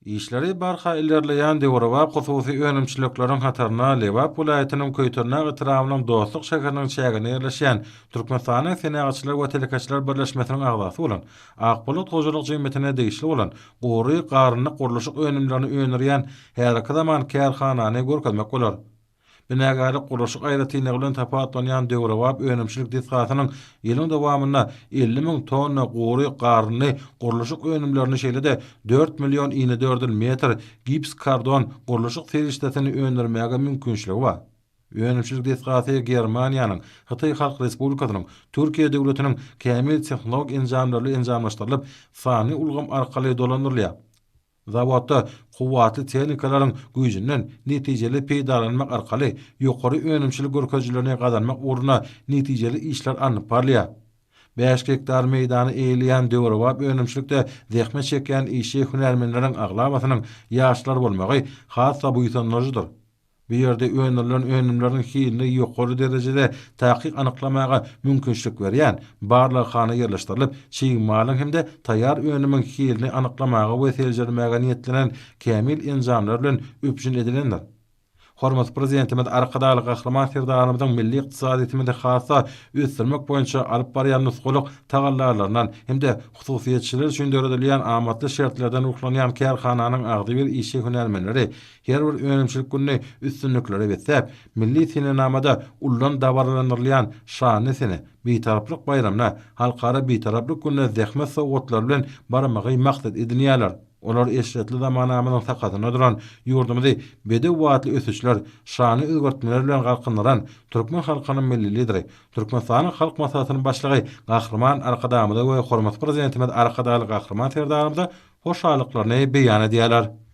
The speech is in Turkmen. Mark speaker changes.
Speaker 1: Işleri barha ilerleýän döwrebap hususy önümçilikleriň hatarynda Lebap welaýatynyň Köýtendag etrabynyň Dostluk şäheriniň çäginde ýerleşýän Türkmenistanyň Senagatçylar we telekeçiler birleşmesiniň agzasy bolan Ak bulut hojalyk jemgyýetine degişli bolan gury garyndyk gurluşyk önümlerini öndürýän häzirki zaman kärhanany görkezmek bolar. Binagärlik gurluşyk aýratynlygy bilen tapawutlanýan döwrebap önümçilik desgasynyň ýylyň dowamynda 50 müň tonna gury garyndy gurluşyk önümlerini şeýle-de 4 million inedördül metr gips-kardon gurluşyk serişdesini öndürmäge mümkinçiligi bar. Önümçilik desgasy Germaniýanyň, Hytaý Halk Respublikasynyň, Türkiýe döwletiniň kämil tehnologik enjamlary bilen enjamlaşdyrylyp, sanly ulgam arkaly dolandyrylýar. Zawodda kuwwatly tehnikalaryň güýjünden netijeli peýdalanmak arkaly ýokary önümçilik görkezijilerini gazanmak ugrunda netijeli işler alnyp barylýar. Bäş gektar meýdany eýeleýän döwrebap önümçilikde zähmet çekýän işçi hünärmenleriň aglabasynyň ýaşlar bolmagy has-da buýsandyryjydyr. Bu ýerde öndürilen önümleriň hilini ýokary derejede takyk anyklamaga mümkinçilik berýän barlaghana ýerleşdirilip, çig malyň hem-de taýýar önümiň hilini anyklamaga we seljermäge niýetlenen kämil enjamlar bilen üpjün edilendir. Hormatly Prezidentimiz Arkadagly Gahryman Serdarymyzyň milli ykdysadyýetimizi has-da ösdürmek boýunça alyp barýan nusgalyk tagallalaryndan hem-de hususyýetçiler üçin döredilýän amatly şertlerden ruhlanýan kärhananyň agzybir işçi-hünärmenleri Her bir önümçilik gününi üstünliklere besläp, milli senenamada ullan dabaralandyrylýan şanly sene, Bitaraplyk baýramyna, Halkara Bitaraplyk gününe zähmet sowgatlary bilen barmagy maksat edinýärler. Olar eşretli zamanamyzyň sakasynda duran ýurdumyzy bedew batly ösüşler, şanly özgertmeler bilen galkyndyran türkmen halkynyň Milli Lideri, Türkmenistanyň Halk Maslahatynyň Başlygy Gahryman Arkadagymyza we hormatly Prezidentimiz Arkadagly Gahryman Serdarymyza hoşallyklaryny beýan edýärler.